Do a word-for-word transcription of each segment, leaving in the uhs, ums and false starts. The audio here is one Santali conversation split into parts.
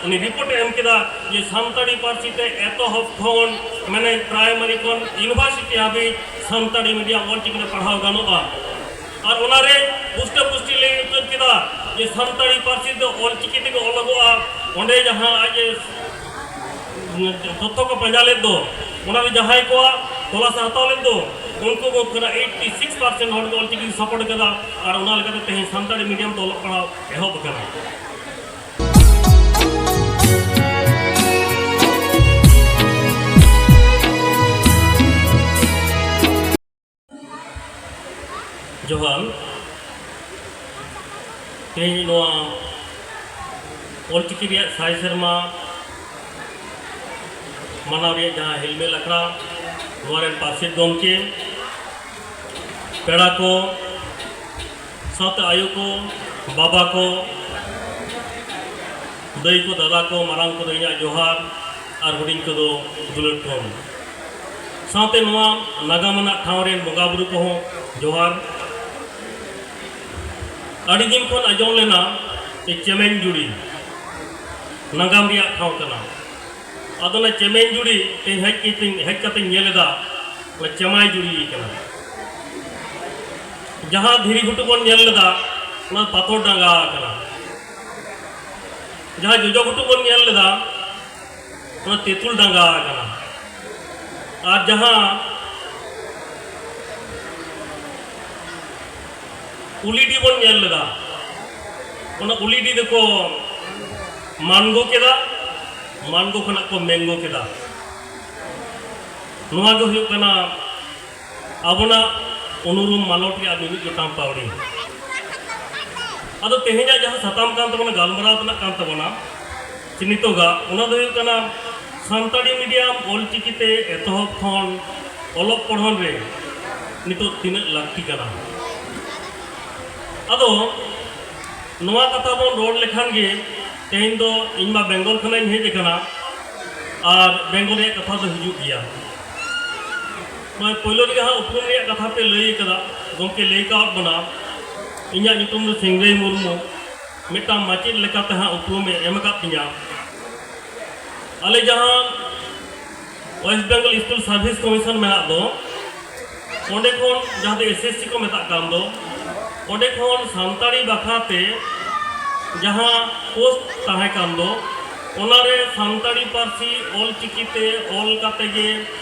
ᱩᱱᱤ ᱨᱤᱯᱳᱨᱴ ᱮ ᱮᱢ ᱠᱮᱫᱟ ᱡᱮ ᱥᱟᱱᱛᱟᱲᱤ ᱯᱟᱹᱨᱥᱤ ᱛᱮ ᱮᱛᱚᱦᱚᱵ ᱠᱷᱚᱱ, ᱢᱟᱱᱮ, ᱯᱨᱟᱭᱢᱟᱨᱤ ᱠᱷᱚᱱ ᱤᱭᱩᱱᱤᱵᱷᱟᱨᱥᱤᱴᱤ ᱦᱟᱹᱵᱤᱡ ᱥᱟᱱᱛᱟᱲᱤ ᱢᱤᱰᱤᱭᱟᱢ ᱚᱞᱪᱤᱠᱤ ᱛᱮ ᱯᱟᱲᱦᱟᱣ ᱜᱟᱱᱚᱜᱼᱟ᱾ ᱟᱨ ᱚᱱᱟᱨᱮ ᱯᱩᱥᱴᱟᱹ ᱯᱩᱥᱴᱤ ᱞᱟᱹᱭ ᱩᱛᱟᱹᱨ ᱠᱮᱫᱟ ᱡᱮ ᱥᱟᱱᱛᱟᱲᱤ ᱯᱟᱹᱨᱥᱤ ᱛᱮ ᱚᱞᱪᱤᱠᱤ ᱛᱮᱜᱮ ᱚᱞᱚᱜᱚᱜᱼᱟ᱾ ᱚᱸᱰᱮ ᱡᱟᱦᱟᱸ ᱟᱡ ᱮ ᱛᱚᱛᱛᱷᱚ ᱠᱚ ᱯᱟᱸᱡᱟ ᱞᱮᱫ ᱫᱚ, ᱚᱱᱟᱨᱮ ᱡᱟᱦᱟᱸᱭ ᱠᱚᱣᱟᱜ ᱛᱚᱞᱟᱥ ᱮ ᱦᱟᱛᱟᱣ ᱞᱮᱫ ᱫᱚ, ᱩᱱᱠᱩ ᱢᱩᱫᱽ ᱠᱷᱚᱱᱟᱜ ᱮᱭᱤᱴᱤ ᱥᱤᱠᱥ ᱯᱟᱨᱥᱮᱱᱴ ᱦᱚᱲ ᱜᱮ ᱚᱞᱪᱤᱠᱤ ᱠᱚ ᱥᱟᱯᱳᱨᱴ ᱠᱟᱫᱟ᱾ ᱟᱨ ᱚᱱᱟ ᱞᱮᱠᱟᱛᱮ ᱛᱮᱦᱮᱧ ᱥᱟᱱᱛᱟᱲᱤ ᱢᱤᱰᱤᱭᱟᱢ ᱛᱮ ᱚᱞᱚᱜ ᱯᱟᱲᱦᱟᱣ ᱮᱦᱚᱵ ᱟᱠᱟᱱᱟ᱾ ᱡᱚᱦᱟᱨ᱾ ᱛᱮᱦᱮᱧ ᱱᱚᱣᱟ ᱚᱞᱪᱤᱠᱤ ᱨᱮᱭᱟᱜ ᱥᱟᱭ ᱥᱮᱨᱢᱟ ᱢᱟᱱᱟᱣ ᱨᱮᱭᱟᱜ ᱡᱟᱦᱟᱸ ᱦᱮᱞᱢᱮᱞ ᱟᱠᱷᱲᱟ, ᱱᱚᱣᱟ ᱨᱮᱱ ᱯᱟᱨᱥᱮᱛ ᱜᱚᱢᱠᱮ, ᱯᱮᱲᱟ ᱠᱚ, ᱥᱟᱶᱛᱮ ᱟᱭᱳ ᱠᱚ, ᱵᱟᱵᱟ ᱠᱚ, ᱫᱟᱹᱭ ᱠᱚ, ᱫᱟᱫᱟ ᱠᱚ, ᱢᱟᱨᱟᱝ ᱠᱚᱫᱚ ᱤᱧᱟᱹᱜ ᱡᱚᱦᱟᱨ, ᱟᱨ ᱦᱩᱰᱤᱧ ᱠᱚᱫᱚ ᱫᱩᱞᱟᱹᱲ ᱛᱷᱩᱢ᱾ ᱥᱟᱶᱛᱮ ᱱᱚᱣᱟ ᱱᱟᱜᱟᱢ ᱟᱱᱟᱜ ᱴᱷᱟᱶ ᱨᱮᱱ ᱵᱚᱸᱜᱟ ᱵᱩᱨᱩ ᱠᱚᱦᱚᱸ ᱡᱚᱦᱟᱨ᱾ ᱟᱹᱰᱤ ᱫᱤᱱ ᱠᱷᱚᱱ ᱟᱸᱡᱚᱢ ᱞᱮᱱᱟ ᱡᱮ ᱪᱮᱢᱮᱧ ᱡᱩᱲᱤ ᱱᱟᱜᱟᱢ ᱨᱮᱭᱟᱜ ᱴᱷᱟᱶ ᱠᱟᱱᱟ᱾ ᱟᱫᱚ ᱚᱱᱟ ᱪᱮᱢᱮᱧ ᱡᱩᱲᱤ ᱛᱮᱦᱮᱧ ᱦᱮᱡ ᱠᱟᱛᱮᱧ, ᱦᱮᱡ ᱠᱟᱛᱮᱧ ᱧᱮᱞ ᱮᱫᱟ, ᱚᱱᱟ ᱪᱮᱢᱟᱭ ᱡᱩᱲᱤ ᱠᱟᱱᱟ᱾ ᱡᱟᱦᱟᱸ ᱫᱷᱤᱨᱤ ᱜᱷᱩᱴᱩ ᱵᱚᱱ ᱧᱮᱞ ᱞᱮᱫᱟ, ᱚᱱᱟ ᱯᱟᱛᱷᱚᱨ ᱰᱟᱸᱜᱟ ᱠᱟᱱᱟ᱾ ᱡᱟᱦᱟᱸ ᱡᱚᱡᱚ ᱜᱷᱩᱴᱩ ᱵᱚᱱ ᱧᱮᱞ ᱞᱮᱫᱟ, ᱚᱱᱟ ᱛᱮᱸᱛᱩᱞ ᱰᱟᱸᱜᱟ ᱠᱟᱱᱟ᱾ ᱟᱨ ᱡᱟᱦᱟᱸ ᱩᱞᱤᱰᱤ ᱵᱚᱱ ᱧᱮᱞ ᱞᱮᱫᱟ, ᱚᱱᱟ ᱩᱞᱤᱰᱤ ᱫᱚᱠᱚ ᱢᱟᱱᱜᱳ ᱠᱮᱫᱟ, ᱢᱟᱱᱜᱳ ᱠᱷᱚᱱᱟᱜ ᱠᱚ ᱢᱮᱝᱜᱳ ᱠᱮᱫᱟ᱾ ᱱᱚᱣᱟ ᱜᱮ ᱦᱩᱭᱩᱜ ᱠᱟᱱᱟ ᱟᱵᱚᱱᱟᱜ ᱩᱱᱩᱨᱩᱢ ᱢᱟᱞᱚᱴ ᱨᱮᱭᱟᱜ ᱢᱤᱢᱤᱫ ᱜᱚᱴᱟᱝ ᱯᱟᱹᱣᱲᱤ᱾ ᱟᱫᱚ ᱛᱮᱦᱮᱧᱟᱜ ᱡᱟᱦᱟᱸ ᱥᱟᱛᱟᱢ ᱠᱟᱱ ᱛᱟᱵᱚᱱᱟ, ᱜᱟᱞᱢᱟᱨᱟᱣ ᱛᱮᱱᱟᱜ ᱠᱟᱱ ᱛᱟᱵᱚᱱᱟ, ᱥᱮ ᱱᱤᱛᱚᱜᱟᱜ, ᱚᱱᱟ ᱫᱚ ᱦᱩᱭᱩᱜ ᱠᱟᱱᱟ ᱥᱟᱱᱛᱟᱲᱤ ᱢᱤᱰᱤᱭᱟᱢ ᱚᱞᱪᱤᱠᱤ ᱛᱮ ᱮᱛᱚᱦᱚᱵ ᱠᱷᱚᱱ ᱚᱞᱚᱜ ᱯᱚᱲᱦᱚᱱ ᱨᱮ ᱱᱤᱛᱚᱜ ᱛᱤᱱᱟᱹᱜ ᱞᱟᱹᱠᱛᱤ ᱠᱟᱱᱟ᱾ ᱟᱫᱚ ᱱᱚᱣᱟ ᱠᱟᱛᱷᱟ ᱵᱚᱱ ᱨᱚᱲ ᱞᱮᱠᱷᱟᱱ ᱜᱮ, ᱛᱮᱦᱮᱧ ᱫᱚ ᱤᱧ ᱢᱟ ᱵᱮᱝᱜᱚᱞ ᱠᱷᱚᱱᱟᱜ ᱤᱧ ᱦᱮᱡ ᱟᱠᱟᱱᱟ, ᱟᱨ ᱵᱮᱝᱜᱚᱞ ᱨᱮᱭᱟᱜ ᱠᱟᱛᱷᱟ ᱫᱚ ᱦᱤᱡᱩᱜ ᱜᱮᱭᱟ᱾ ᱱᱚᱜᱼᱚᱭ ᱯᱳᱭᱞᱳ ᱨᱮᱜᱮ ᱦᱟᱸᱜ ᱩᱯᱨᱩᱢ ᱨᱮᱭᱟᱜ ᱠᱟᱛᱷᱟ ᱯᱮ ᱞᱟᱹᱭ ᱟᱠᱟᱫᱟ, ᱜᱚᱢᱠᱮ ᱞᱟᱹᱭ ᱠᱟᱣᱟᱫ ᱵᱚᱱᱟ, ᱤᱧᱟᱹᱜ ᱧᱩᱛᱩᱢ ᱫᱚ ᱥᱤᱝᱨᱟᱹᱭ ᱢᱩᱨᱢᱩ᱾ ᱢᱤᱫᱴᱟᱝ ᱢᱟᱪᱮᱫ ᱞᱮᱠᱟᱛᱮ ᱦᱟᱸᱜ ᱩᱯᱨᱩᱢᱮ ᱮᱢ ᱟᱠᱟᱫ ᱛᱤᱧᱟ᱾ ᱟᱞᱮ ᱡᱟᱦᱟᱸ West Bengal School Service Commission ᱢᱮᱱᱟᱜ ᱫᱚ, ᱚᱸᱰᱮ ᱠᱷᱚᱱ, ᱡᱟᱦᱟᱸ ᱫᱚ S S C ᱠᱚ ᱢᱮᱛᱟᱜ ᱠᱟᱱ ᱫᱚ, ᱚᱸᱰᱮ ᱠᱷᱚᱱ ᱥᱟᱱᱛᱟᱲᱤ ᱵᱟᱠᱷᱨᱟ ᱛᱮ ᱡᱟᱦᱟᱸ ᱯᱳᱥᱴ ᱛᱟᱦᱮᱸ ᱠᱟᱱ ᱫᱚ, ᱚᱱᱟᱨᱮ ᱥᱟᱱᱛᱟᱲᱤ ᱯᱟᱹᱨᱥᱤ ᱚᱞ ᱪᱤᱠᱤ ᱛᱮ ᱚᱞ ᱠᱟᱛᱮ ᱜᱮ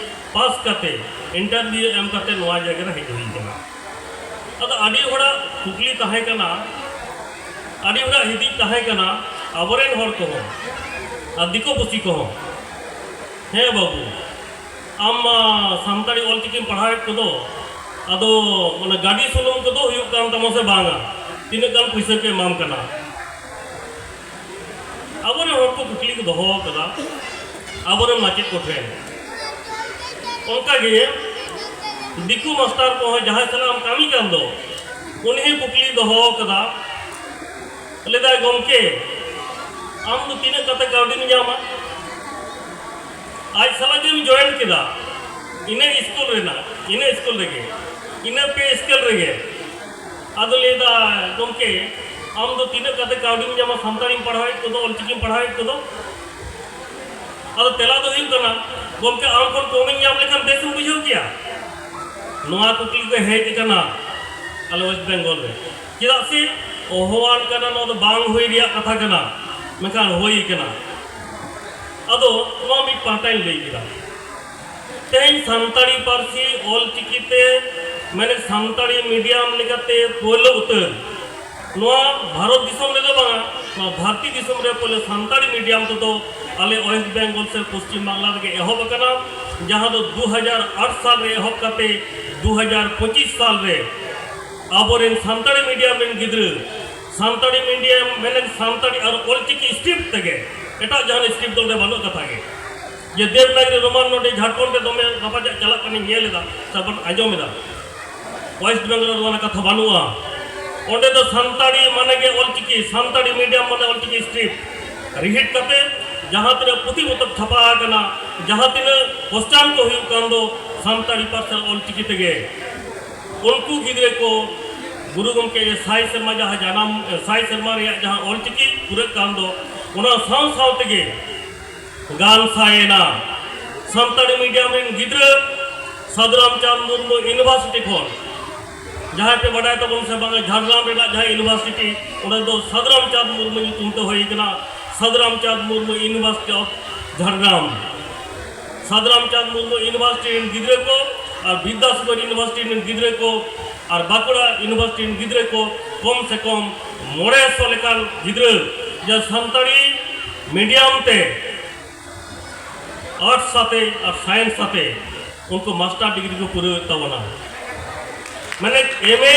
ᱯᱟᱥ ᱠᱟᱛᱮ, ᱤᱱᱴᱟᱨᱵᱷᱤᱭᱩ ᱮᱢ ᱠᱟᱛᱮ ᱱᱚᱣᱟ ᱡᱟᱭᱜᱟ ᱨᱮ ᱦᱮᱡ ᱦᱩᱭ ᱠᱟᱱᱟ᱾ ᱟᱫᱚ ᱟᱹᱰᱤ ᱦᱚᱲᱟᱜ ᱠᱩᱠᱞᱤ ᱛᱟᱦᱮᱸ ᱠᱟᱱᱟ, ᱟᱹᱰᱤ ᱦᱚᱲᱟᱜ ᱦᱤᱫᱤᱡ ᱛᱟᱦᱮᱸ ᱠᱟᱱᱟ, ᱟᱵᱚᱨᱮᱱ ᱦᱚᱲ ᱠᱚᱦᱚᱸ ᱟᱨ ᱫᱤᱠᱩ ᱯᱩᱥᱤ ᱠᱚᱦᱚᱸ, "ᱦᱮᱸ ᱵᱟᱹᱵᱩ, ᱟᱢ ᱢᱟ ᱥᱟᱱᱛᱟᱲᱤ ᱚᱞ ᱪᱤᱠᱤᱢ ᱯᱟᱲᱦᱟᱣᱮᱫ ᱠᱚᱫᱚ, ᱟᱫᱚ ᱚᱱᱟ ᱜᱟᱹᱰᱤ ᱥᱩᱱᱩᱢ ᱠᱚᱫᱚ ᱦᱩᱭᱩᱜ ᱠᱟᱱ ᱛᱟᱢᱟ ᱥᱮ ᱵᱟᱝᱟ? ᱛᱤᱱᱟᱹᱜ ᱜᱟᱱ ᱯᱩᱭᱥᱟᱹ ᱠᱚ ᱮᱢᱟᱢ ᱠᱟᱱᱟ?" ᱟᱵᱚᱨᱮᱱ ᱦᱚᱲ ᱠᱚ ᱠᱩᱠᱞᱤ ᱠᱚ ᱫᱚᱦᱚ ᱟᱠᱟᱫᱟ, ᱟᱵᱚᱨᱮᱱ ᱢᱟᱪᱮᱫ ᱠᱚᱴᱷᱮᱱ᱾ ᱚᱱᱠᱟᱜᱮ ᱫᱤᱠᱩ ᱢᱟᱥᱴᱟᱨ ᱠᱚᱦᱚᱸ, ᱡᱟᱦᱟᱸᱭ ᱥᱟᱞᱟᱜ ᱮᱢ ᱠᱟᱹᱢᱤ ᱠᱟᱱ ᱫᱚ, ᱩᱱᱤ ᱦᱚᱸ ᱠᱩᱠᱞᱤ ᱫᱚᱦᱚ ᱟᱠᱟᱫᱟ, ᱞᱟᱹᱭᱫᱟᱭ, "ᱜᱚᱢᱠᱮ, ᱟᱢ ᱫᱚ ᱛᱤᱱᱟᱹᱜ ᱠᱟᱛᱮ ᱠᱟᱹᱣᱰᱤᱢ ᱧᱟᱢᱟ?" ᱟᱡ ᱥᱟᱞᱟᱜ ᱜᱮᱢ ᱡᱚᱭᱮᱱ ᱠᱮᱫᱟ, ᱤᱱᱟᱹ ᱥᱠᱩᱞ ᱨᱮᱱᱟᱜ, ᱤᱱᱟᱹ ᱥᱠᱩᱞ ᱨᱮᱜᱮ, ᱤᱱᱟᱹ ᱯᱮ ᱥᱠᱮᱞ ᱨᱮᱜᱮ᱾ ᱟᱫᱚ ᱞᱟᱹᱭᱫᱟ, "ᱜᱚᱢᱠᱮ, ᱟᱢ ᱫᱚ ᱛᱤᱱᱟᱹᱜ ᱠᱟᱛᱮ ᱠᱟᱹᱣᱰᱤᱢ ᱧᱟᱢᱟ ᱥᱟᱱᱛᱟᱲᱤᱢ ᱯᱟᱲᱦᱟᱣᱮᱫ ᱠᱚᱫᱚ, ᱚᱞᱪᱤᱠᱤᱢ ᱯᱟᱲᱦᱟᱣᱮᱫ ᱠᱚᱫᱚ?" ᱟᱫᱚ ᱛᱮᱞᱟ ᱫᱚ ᱦᱩᱭᱩᱜ ᱠᱟᱱᱟ, "ᱜᱚᱢᱠᱮ, ᱟᱢ ᱠᱷᱚᱱ ᱠᱚᱢᱤᱧ ᱧᱟᱢ ᱞᱮᱠᱷᱟᱱ ᱵᱮᱥ ᱮᱢ ᱵᱩᱡᱷᱟᱹᱣ ᱠᱮᱭᱟ?" ᱱᱚᱣᱟ ᱠᱩᱠᱞᱤ ᱠᱚ ᱦᱮᱡ ᱟᱠᱟᱱᱟ ᱟᱞᱮ ᱳᱭᱮᱥᱴ ᱵᱮᱝᱜᱚᱞ ᱨᱮ᱾ ᱪᱮᱫᱟᱜ ᱥᱮ ᱚᱦᱚᱣᱟᱱ ᱠᱟᱱᱟ, ᱱᱚᱣᱟ ᱫᱚ ᱵᱟᱝ ᱦᱩᱭ ᱨᱮᱭᱟᱜ ᱠᱟᱛᱷᱟ ᱠᱟᱱᱟ, ᱢᱮᱱᱠᱷᱟᱱ ᱦᱩᱭ ᱠᱟᱱᱟ᱾ ᱟᱫᱚ ᱱᱚᱣᱟ ᱢᱤᱫ ᱯᱟᱦᱴᱟᱧ ᱞᱟᱹᱭ ᱠᱮᱫᱟ᱾ ᱛᱮᱦᱮᱧ ᱥᱟᱱᱛᱟᱲᱤ ᱯᱟᱹᱨᱥᱤ ᱚᱞ ᱪᱤᱠᱤ ᱛᱮ, ᱢᱟᱱᱮ ᱥᱟᱱᱛᱟᱲᱤ ᱢᱤᱰᱤᱭᱟᱢ ᱞᱮᱠᱟᱛᱮ ᱯᱳᱭᱞᱳ ᱩᱛᱟᱹᱨ ᱱᱚᱣᱟ ᱵᱷᱟᱨᱚᱛ ᱫᱤᱥᱚᱢ ᱨᱮᱫᱚ ᱵᱟᱝᱟ, ᱱᱚᱣᱟ ᱵᱷᱟᱨᱚᱛᱤ ᱫᱤᱥᱚᱢ ᱨᱮ ᱯᱳᱭᱞᱳ ᱥᱟᱱᱛᱟᱲᱤ ᱢᱤᱰᱤᱭᱟᱢ ᱛᱮᱫᱚ ᱟᱞᱮ ᱳᱭᱮᱥᱴ ᱵᱮᱝᱜᱚᱞ ᱥᱮ ᱯᱚᱥᱪᱤᱢ ᱵᱟᱝᱞᱟ ᱨᱮᱜᱮ ᱮᱦᱚᱵ ᱟᱠᱟᱱᱟ, ᱡᱟᱦᱟᱸ ᱫᱚ ᱫᱩ ᱦᱟᱡᱟᱨ ᱟᱴ ᱥᱟᱞ ᱨᱮ ᱮᱦᱚᱵ ᱠᱟᱛᱮ ᱫᱩ ᱦᱟᱡᱟᱨ ᱯᱚᱸᱪᱤᱥ ᱥᱟᱞ ᱨᱮ ᱟᱵᱚᱨᱮᱱ ᱥᱟᱱᱛᱟᱲᱤ ᱢᱤᱰᱤᱭᱟᱢ ᱨᱮᱱ ᱜᱤᱫᱽᱨᱟᱹ, ᱥᱟᱱᱛᱟᱲᱤ ᱢᱤᱰᱤᱭᱟᱢ ᱢᱮᱱᱮᱫ ᱥᱟᱱᱛᱟᱲᱤ ᱟᱨ ᱚᱞᱪᱤᱠᱤ ᱥᱠᱨᱤᱯᱴ ᱛᱮᱜᱮ, ᱮᱴᱟᱜ ᱡᱟᱦᱟᱱ ᱥᱠᱨᱤᱯᱴ ᱫᱚ ᱚᱸᱰᱮ ᱵᱟᱹᱱᱩᱜ ᱠᱟᱛᱷᱟ ᱜᱮ᱾ ᱡᱮ ᱫᱮᱵᱽᱱᱟᱜᱽᱨᱤ ᱨᱳᱢᱟᱱ ᱱᱚᱰᱮ ᱡᱷᱟᱲᱠᱷᱚᱸᱰ ᱨᱮ ᱫᱚᱢᱮ ᱨᱟᱯᱟᱪᱟᱜ ᱪᱟᱞᱟᱜ ᱠᱟᱱᱟ, ᱧᱮᱞ ᱮᱫᱟ ᱥᱮᱵᱚᱱ ᱟᱸᱡᱚᱢ ᱮᱫᱟ, ᱳᱭᱮᱥᱴ ᱵᱮᱝᱜᱚᱞ ᱨᱮ ᱚᱱᱟ ᱠᱟᱛᱷᱟ ᱵᱟᱹᱱᱩᱜᱼᱟ᱾ ᱚᱸᱰᱮ ᱫᱚ ᱥᱟᱱᱛᱟᱲᱤ ᱢᱟᱱᱮ ᱜᱮ ᱚᱞᱪᱤᱠᱤ, ᱥᱟᱱᱛᱟᱲᱤ ᱢᱤᱰᱤᱭᱟᱢ ᱢᱟᱱᱮ ᱚᱞᱪᱤᱠᱤ ᱥᱠᱨᱤᱯᱴ ᱨᱤᱦᱤᱴ ᱠᱟᱛᱮ ᱡᱟᱦᱟᱸ ᱛᱤᱱᱟᱹᱜ ᱯᱩᱛᱷᱤ ᱯᱚᱛᱚᱵ ᱪᱷᱟᱯᱟ ᱟᱠᱟᱱᱟ, ᱡᱟᱦᱟᱸ ᱛᱤᱱᱟᱹᱜ ᱠᱚᱥᱪᱟᱱ ᱠᱚ ᱦᱩᱭᱩᱜ ᱠᱟᱱ ᱫᱚ ᱥᱟᱱᱛᱟᱲᱤ ᱯᱟᱹᱨᱥᱤ ᱚᱞᱪᱤᱠᱤ ᱛᱮᱜᱮ᱾ ᱩᱱᱠᱩ ᱜᱤᱫᱽᱨᱟᱹ ᱠᱚ ᱜᱩᱨᱩ ᱜᱚᱢᱠᱮ ᱥᱟᱭ ᱥᱮᱨᱢᱟ ᱡᱟᱦᱟᱸ ᱡᱟᱱᱟᱢ, ᱥᱟᱭ ᱥᱮᱨᱢᱟ ᱨᱮᱭᱟᱜ ᱡᱟᱦᱟᱸ ᱚᱞᱪᱤᱠᱤ ᱯᱩᱨᱟᱹᱜ ᱠᱟᱱ ᱫᱚ, ᱚᱱᱟ ᱥᱟᱶ ᱥᱟᱶ ᱛᱮᱜᱮ ᱜᱟᱱ ᱥᱟᱭᱮᱱᱟ᱾ ᱥᱟᱱᱛᱟᱲᱤ ᱢᱤᱰᱤᱭᱟᱢ ᱨᱮᱱ ᱜᱤᱫᱽᱨᱟᱹ ᱥᱟᱫᱷᱩᱨᱟᱢ ᱪᱟᱸᱫᱽ ᱢᱩᱨᱢᱩ ᱤᱭᱩᱱᱤᱵᱷᱟᱨᱥᱤᱴᱤ ᱠᱷᱚᱱ, ᱡᱟᱦᱟᱸᱭ ᱯᱮ ᱵᱟᱰᱟᱭ ᱛᱟᱵᱚᱱ ᱥᱮ ᱵᱟᱝᱟ, ᱡᱷᱟᱲᱜᱨᱟᱢ ᱨᱮᱱᱟᱜ ᱡᱟᱦᱟᱸ ᱤᱭᱩᱱᱤᱵᱷᱟᱨᱥᱤᱴᱤ, ᱚᱸᱰᱮ ᱫᱚ ᱥᱟᱫᱷᱩᱨᱟᱢ ᱪᱟᱸᱫᱽ ᱢᱩᱨᱢᱩ ᱧᱩᱛᱩᱢ ᱛᱮ ᱦᱩᱭ ᱠᱟᱱᱟ, Sadhuram Chand Murmu university of Jhargram. Sadhuram Chand Murmu university ᱨᱮᱱ ᱜᱤᱫᱽᱨᱟᱹ ᱠᱚ ᱟᱨ ᱵᱤᱫᱽᱫᱟᱥᱟᱜᱚᱨ ᱤᱭᱩᱱᱤᱵᱷᱟᱨᱥᱤᱴᱤ ᱨᱮᱱ ᱜᱤᱫᱽᱨᱟᱹ ᱠᱚ ᱟᱨ ᱵᱟᱸᱠᱩᱲᱟ ᱤᱭᱩᱱᱤᱵᱷᱟᱨᱥᱤᱴᱤ ᱨᱮᱱ ᱜᱤᱫᱽᱨᱟᱹ ᱠᱚ ᱠᱚᱢ ᱥᱮ ᱠᱚᱢ ᱢᱚᱬᱮ ᱥᱚ ᱞᱮᱠᱟᱱ ᱜᱤᱫᱽᱨᱟᱹ ᱡᱟᱦᱟᱸ ᱥᱟᱱᱛᱟᱲᱤ ᱢᱤᱰᱤᱭᱟᱢ ᱛᱮ ᱟᱨᱴᱥ ᱟᱛᱮ ᱟᱨ ᱥᱟᱭᱮᱱᱥ ᱟᱛᱮ ᱩᱱᱠᱩ ᱢᱟᱥᱴᱟᱨ ᱰᱤᱜᱽᱨᱤ ᱠᱚ ᱯᱩᱨᱟᱹᱣᱮᱫ ᱛᱟᱵᱚᱱᱟ, ᱢᱟᱱᱮ ᱮᱢ ᱮ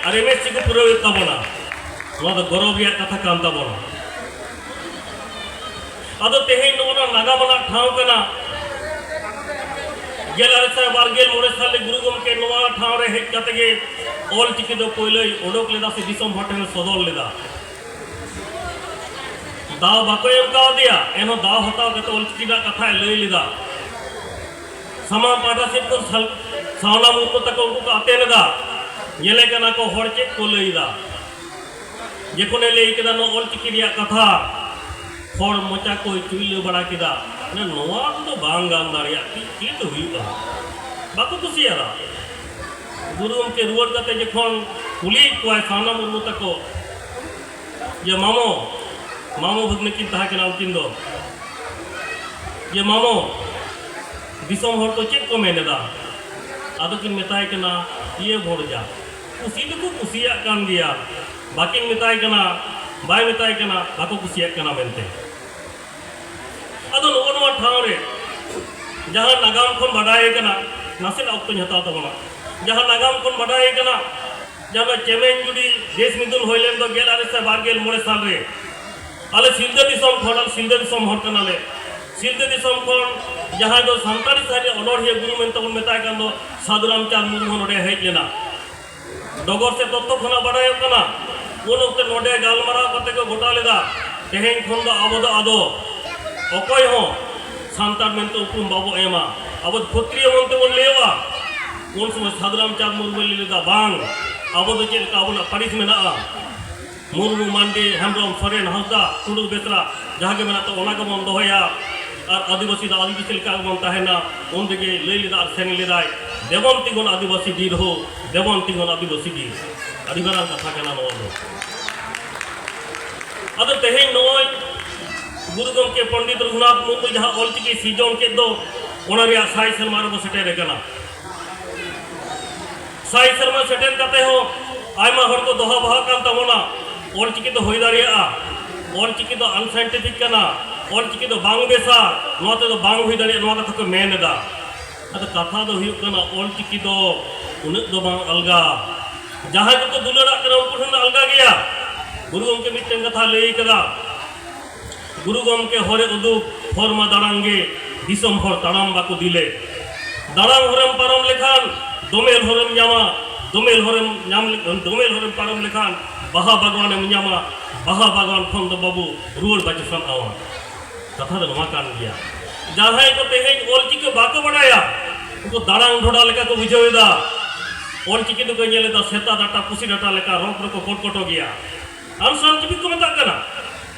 ᱟᱨ ᱮᱢ ᱮᱥ ᱥᱤ ᱠᱚ ᱯᱩᱨᱟᱹᱣᱮᱫ ᱛᱟᱵᱚᱱᱟ᱾ ᱱᱚᱣᱟ ᱫᱚ ᱜᱚᱨᱚᱵᱽ ᱨᱮᱭᱟᱜ ᱠᱟᱛᱷᱟ ᱠᱟᱱ ᱛᱟᱵᱚᱱᱟ᱾ ᱟᱫᱚ ᱛᱮᱦᱮᱧ ᱱᱚᱜᱼᱚ ᱱᱚᱣᱟ ᱱᱟᱜᱟᱢ ᱟᱱᱟᱜ ᱴᱷᱟᱶ ᱠᱟᱱᱟ᱾ ᱜᱮᱞ ᱟᱨᱮ ᱥᱟᱭ ᱵᱟᱨ ᱜᱮᱞ ᱢᱚᱬᱮ ᱥᱟᱞ ᱨᱮ ᱜᱩᱨᱩ ᱜᱚᱢᱠᱮ ᱱᱚᱣᱟ ᱴᱷᱟᱶ ᱨᱮ ᱦᱮᱡ ᱠᱟᱛᱮ ᱜᱮ ᱚᱞ ᱪᱤᱠᱤ ᱫᱚ ᱯᱳᱭᱞᱳᱭ ᱚᱰᱚᱠ ᱞᱮᱫᱟ ᱥᱮ ᱫᱤᱥᱚᱢ ᱦᱚᱲ ᱴᱷᱮᱱ ᱮ ᱥᱚᱫᱚᱨ ᱞᱮᱫᱟ᱾ ᱫᱟᱣ ᱵᱟᱠᱚ ᱮᱢ ᱠᱟᱣᱫᱮᱭᱟ, ᱮᱱᱦᱚᱸ ᱫᱟᱣ ᱦᱟᱛᱟᱣ ᱠᱟᱛᱮ ᱚᱞ ᱪᱤᱠᱤ ᱨᱮᱱᱟᱜ ᱠᱟᱛᱷᱟᱭ ᱞᱟᱹᱭ ᱞᱮᱫᱟ᱾ ᱥᱟᱢᱟᱝ ᱯᱟᱦᱴᱟ ᱥᱮᱫ ᱠᱷᱚᱱ ᱥᱟᱞ-, ᱥᱟᱣᱱᱟ ᱢᱩᱨᱢᱩ ᱛᱟᱠᱚ ᱩᱱᱠᱩ ᱠᱚ ᱟᱛᱮᱱ ᱮᱫᱟ, ᱧᱮᱞᱮ ᱠᱟᱱᱟ ᱠᱚ ᱦᱚᱲ ᱪᱮᱫ ᱠᱚ ᱞᱟᱹᱭ ᱮᱫᱟ᱾ ᱡᱚᱠᱷᱚᱱᱮ ᱞᱟᱹᱭ ᱠᱮᱫᱟ ᱱᱚᱣᱟ ᱚᱞ ᱪᱤᱠᱤ ᱨᱮᱭᱟᱜ ᱠᱟᱛᱷᱟ, ᱦᱚᱲ ᱢᱚᱪᱟ ᱠᱚᱭ ᱪᱩᱭᱞᱟᱹ ᱵᱟᱲᱟ ᱠᱮᱫᱟ, ᱢᱟᱱᱮ, ᱱᱚᱣᱟ ᱫᱚ ᱵᱟᱝ ᱜᱟᱱ ᱫᱟᱲᱮᱭᱟᱜ, ᱪᱮᱫ, ᱪᱮᱫ ᱦᱩᱭᱩᱜᱼᱟ? ᱵᱟᱠᱚ ᱠᱩᱥᱤᱭᱟᱫᱟ᱾ ᱜᱩᱨᱩ ᱜᱚᱢᱠᱮ ᱨᱩᱣᱟᱹᱲ ᱠᱟᱛᱮ ᱡᱚᱠᱷᱚᱱ ᱠᱩᱞᱤᱭᱮᱫ ᱠᱚᱣᱟᱭ ᱥᱟᱣᱱᱟ ᱢᱩᱨᱢᱩ ᱛᱟᱠᱚ, ᱡᱮ, "ᱢᱟᱢᱚ", ᱢᱟᱢᱚ ᱵᱷᱟᱹᱜᱽᱱᱤ ᱠᱤᱱ ᱛᱟᱦᱮᱸ ᱠᱟᱱᱟ ᱩᱱᱠᱤᱱ ᱫᱚ, ᱡᱮ, "ᱢᱟᱢᱚ, ᱫᱤᱥᱚᱢ ᱦᱚᱲ ᱠᱚ ᱪᱮᱫ ᱠᱚ ᱢᱮᱱ ᱮᱫᱟ?" ᱟᱫᱚ ᱠᱤᱱ ᱢᱮᱛᱟᱭ ᱠᱟᱱᱟ, "ᱤᱭᱟᱹ ᱵᱷᱚᱲᱡᱟ, ᱠᱩᱥᱤ ᱫᱚᱠᱚ ᱠᱩᱥᱤᱭᱟᱜ ᱠᱟᱱ ᱜᱮᱭᱟ, ᱵᱟᱹᱠᱤᱱ ᱢᱮᱛᱟᱭ ᱠᱟᱱᱟ, ᱵᱟᱭ ᱢᱮᱛᱟᱭ ᱠᱟᱱᱟ, ᱵᱟᱠᱚ ᱠᱩᱥᱤᱭᱟᱜ ᱠᱟᱱᱟ ᱢᱮᱱᱛᱮ᱾" ᱟᱫᱚ ᱱᱚᱜᱼᱚ ᱱᱚᱣᱟ ᱴᱷᱟᱶ ᱨᱮ ᱡᱟᱦᱟᱸ ᱱᱟᱜᱟᱢ ᱠᱷᱚᱱ ᱵᱟᱰᱟᱭ ᱠᱟᱱᱟ, ᱱᱟᱥᱮᱱᱟᱜ ᱚᱠᱛᱚᱧ ᱦᱟᱛᱟᱣ ᱛᱟᱵᱚᱱᱟ, ᱡᱟᱦᱟᱸ ᱱᱟᱜᱟᱢ ᱠᱷᱚᱱ ᱵᱟᱰᱟᱭ ᱠᱟᱱᱟ, ᱡᱟᱦᱟᱸ ᱫᱚ ᱪᱮᱢᱮᱧ ᱡᱩᱫᱤ ᱫᱮᱥ ᱢᱤᱫᱩᱱ ᱦᱩᱭ ᱞᱮᱱ ᱫᱚ ᱜᱮᱞ ᱟᱨᱮ ᱥᱟᱭ ᱵᱟᱨ ᱜᱮᱞ ᱢᱚᱬᱮ ᱥᱟᱞ ᱨᱮ, ᱟᱞᱮ ᱥᱤᱞᱫᱟᱹ ᱫᱤᱥᱚᱢ ᱠᱷᱚᱱ, ᱟᱞᱮ ᱥᱤᱞᱫᱟᱹ ᱫᱤᱥᱚᱢ ᱦᱚᱲ ᱠᱟᱱᱟᱞᱮ, ᱥᱤᱞᱫᱟᱹ ᱫᱤᱥᱚᱢ ᱠᱷᱚᱱ ᱡᱟᱦᱟᱸᱭ ᱫᱚ ᱥᱟᱱᱛᱟᱲᱤ ᱥᱟᱹᱨᱤ ᱚᱱᱚᱬᱦᱤᱭᱟᱹ ᱜᱩᱨᱩ ᱢᱮᱱᱛᱮ ᱵᱚᱱ ᱢᱮᱛᱟᱭ ᱠᱟᱱ ᱫᱚ ᱥᱟᱹᱫᱷᱩ ᱨᱟᱢᱪᱟᱸᱫᱽ ᱢᱩᱨᱢᱩ ᱱᱚᱰᱮ ᱦᱮᱡ ᱞᱮᱱᱟ᱾ ᱰᱚᱜᱚᱨ ᱥᱮ ᱛᱚᱛᱛᱷᱚ ᱠᱷᱚᱱᱟᱜ ᱵᱟᱰᱟᱭᱚᱜ ᱠᱟᱱᱟ, ᱩᱱ ᱚᱠᱛᱮ ᱱᱚᱰᱮ ᱜᱟᱞᱢᱟᱨᱟᱣ ᱠᱟᱛᱮ ᱠᱚ ᱜᱚᱴᱟ ᱞᱮᱫᱟ, ᱛᱮᱦᱮᱧ ᱠᱷᱚᱱ ᱫᱚ ᱟᱵᱚ ᱫᱚ ᱟᱫᱚ ᱚᱠᱚᱭ ᱦᱚᱸ ᱥᱟᱱᱛᱟᱲ ᱢᱮᱱᱛᱮ ᱩᱯᱨᱩᱢ ᱵᱟᱵᱚ ᱮᱢᱟ, ᱟᱵᱚ ᱫᱚ ᱠᱷᱚᱛᱨᱤᱭᱚ ᱢᱮᱱᱛᱮ ᱵᱚᱱ ᱞᱟᱹᱭᱚᱜᱼᱟ᱾ ᱩᱱ ᱥᱚᱢᱚᱭ ᱥᱟᱹᱫᱷᱩ ᱨᱟᱢᱪᱟᱸᱫᱽ ᱢᱩᱨᱢᱩᱭ ᱞᱟᱹᱭ ᱞᱮᱫᱟ, "ᱵᱟᱝ, ᱟᱵᱚ ᱫᱚ ᱪᱮᱫ ᱞᱮᱠᱟ ᱟᱵᱚᱱᱟᱜ ᱯᱟᱹᱨᱤᱥ ᱢᱮᱱᱟᱜᱼᱟ, ᱢᱩᱨᱢᱩ, ᱢᱟᱱᱰᱤ, ᱦᱮᱢᱵᱨᱚᱢ, ᱥᱚᱨᱮᱱ, ᱦᱟᱸᱥᱫᱟ, ᱴᱩᱰᱩ, ᱵᱮᱥᱨᱟ, ᱡᱟᱦᱟᱸ ᱜᱮ ᱢᱮᱱᱟᱜ ᱛᱟᱵᱚᱱᱟ, ᱚᱱᱟ ᱜᱮᱵᱚᱱ ᱫᱚᱦᱚᱭᱟ᱾ ᱟᱨ ᱟᱹᱫᱤᱵᱟᱹᱥᱤ ᱫᱚ ᱟᱹᱫᱤᱵᱟᱹᱥᱤ ᱞᱮᱠᱟ ᱜᱮᱵᱚᱱ ᱛᱟᱦᱮᱱᱟ᱾ ᱩᱱ ᱨᱮᱜᱮ ᱞᱟᱹᱭ ᱞᱮᱫᱟ ᱟᱨ ᱥᱮᱨᱮᱧ ᱞᱮᱫᱟᱭ, "ᱫᱮᱵᱚᱱ ᱛᱤᱸᱜᱩᱱ ᱟᱹᱫᱤᱵᱟᱹᱥᱤ ᱵᱤᱨ ᱦᱳ, ᱫᱮᱵᱚᱱ ᱛᱤᱸᱜᱩᱱ ᱟᱹᱫᱤᱵᱟᱹᱥᱤ ᱵᱤᱨ᱾" ᱟᱹᱰᱤ ᱢᱟᱨᱟᱝ ᱠᱟᱛᱷᱟ ᱠᱟᱱᱟ ᱱᱚᱣᱟ ᱫᱚ᱾ ᱟᱫᱚ ᱛᱮᱦᱮᱧ ᱱᱚᱜᱼᱚᱭ ᱜᱩᱨᱩ ᱜᱚᱢᱠᱮ ᱯᱚᱱᱰᱤᱛ ᱨᱚᱜᱷᱩᱱᱟᱛᱷ ᱢᱩᱨᱢᱩ ᱡᱟᱦᱟᱸ ᱚᱞᱪᱤᱠᱤ ᱥᱤᱨᱡᱚᱱ ᱠᱮᱫ ᱫᱚ, ᱚᱱᱟ ᱨᱮᱭᱟᱜ ᱥᱟᱭ ᱥᱮᱨᱢᱟ ᱨᱮᱵᱚ ᱥᱮᱴᱮᱨ ᱟᱠᱟᱱᱟ᱾ ᱥᱟᱭ ᱥᱮᱨᱢᱟ ᱥᱮᱴᱮᱨ ᱠᱟᱛᱮ ᱦᱚᱸ ᱟᱭᱢᱟ ᱦᱚᱲ ᱠᱚ ᱫᱚᱦᱟ ᱵᱟᱦᱟᱜ ᱠᱟᱱ ᱛᱟᱵᱚᱱᱟ, "ᱚᱞᱪᱤᱠᱤ ᱫᱚ ᱦᱩᱭ ᱫᱟᱲᱮᱭᱟᱜᱼᱟ, ᱚᱞᱪᱤᱠᱤ ᱫᱚ unscientific ᱠᱟᱱᱟ, ᱚᱞᱪᱤᱠᱤ ᱫᱚ ᱵᱟᱝ ᱵᱮᱥᱟ, ᱱᱚᱣᱟ ᱛᱮᱫᱚ ᱵᱟᱝ ᱦᱩᱭ ᱫᱟᱲᱮᱭᱟᱜᱼᱟ", ᱱᱚᱣᱟ ᱠᱟᱛᱷᱟ ᱠᱚ ᱢᱮᱱ ᱮᱫᱟ᱾ ᱟᱫᱚ ᱠᱟᱛᱷᱟ ᱫᱚ ᱦᱩᱭᱩᱜ ᱠᱟᱱᱟ, ᱚᱞᱪᱤᱠᱤ ᱫᱚ ᱩᱱᱟᱹᱜ ᱫᱚ ᱵᱟᱝ ᱟᱞᱜᱟ᱾ ᱡᱟᱦᱟᱸᱭ ᱠᱚᱠᱚ ᱫᱩᱞᱟᱹᱲᱟᱜ ᱠᱟᱱᱟ, ᱩᱱᱠᱩ ᱴᱷᱮᱱ ᱫᱚ ᱟᱞᱜᱟ ᱜᱮᱭᱟ᱾ ᱜᱩᱨᱩ ᱜᱚᱢᱠᱮ ᱢᱤᱫᱴᱮᱱ ᱠᱟᱛᱷᱟ ᱞᱟᱹᱭ ᱠᱟᱫᱟ, ᱜᱩᱨᱩ ᱜᱚᱢᱠᱮ ᱦᱚᱨᱮ ᱩᱫᱩᱜ, ᱦᱚᱨ ᱢᱟ ᱫᱟᱲᱟᱝ ᱜᱮ, ᱫᱤᱥᱚᱢ ᱦᱚᱲ ᱛᱟᱲᱟᱢ ᱵᱟᱠᱚ ᱫᱤᱞᱮ᱾ ᱫᱟᱲᱟᱝ ᱦᱚᱨᱮᱢ ᱯᱟᱨᱚᱢ ᱞᱮᱠᱷᱟᱱ ᱫᱚᱢᱮᱞ ᱦᱚᱨᱮᱢ ᱧᱟᱢᱟ, ᱫᱚᱢᱮᱞ ᱦᱚᱨᱮᱢ ᱧᱟᱢ ᱞᱮᱠᱷᱟᱱ, ᱫᱚᱢᱮᱞ ᱦᱚᱨᱮᱢ ᱯᱟᱨᱚᱢ ᱞᱮᱠᱷᱟᱱ ᱵᱟᱦᱟ ᱵᱟᱜᱽᱣᱟᱱᱮᱢ ᱧᱟᱢᱟ, ᱵᱟᱦᱟ ᱵᱟᱜᱽᱣᱟᱱ ᱠᱷᱚᱱ ᱫᱚ ᱵᱟᱹᱵᱩ ᱨᱩᱣᱟᱹᱲ ᱵᱟᱪᱚ ᱥᱟᱱᱟᱣᱟ᱾ ᱠᱟᱛᱷᱟ ᱫᱚ ᱱᱚᱣᱟ ᱠᱟᱱ ᱜᱮᱭᱟ, ᱡᱟᱦᱟᱸᱭ ᱠᱚ ᱛᱮᱦᱮᱧ ᱚᱞᱪᱤᱠᱤ ᱵᱟᱠᱚ ᱵᱟᱲᱟᱭᱟ, ᱩᱱᱠᱩ ᱫᱟᱲᱟᱝ ᱰᱷᱚᱰᱟ ᱞᱮᱠᱟ ᱠᱚ ᱵᱩᱡᱷᱟᱹᱣ ᱮᱫᱟ᱾ ᱚᱞᱪᱤᱠᱤ ᱫᱚᱠᱚ ᱧᱮᱞ ᱮᱫᱟ ᱥᱮᱛᱟ ᱰᱟᱴᱟ, ᱯᱩᱥᱤ ᱰᱟᱴᱟ ᱞᱮᱠᱟ ᱨᱚᱠ ᱨᱮᱠᱚ ᱠᱚᱴᱠᱚᱴᱚ ᱜᱮᱭᱟ᱾ unscientific ᱠᱚ ᱢᱮᱛᱟᱜ ᱠᱟᱱᱟ᱾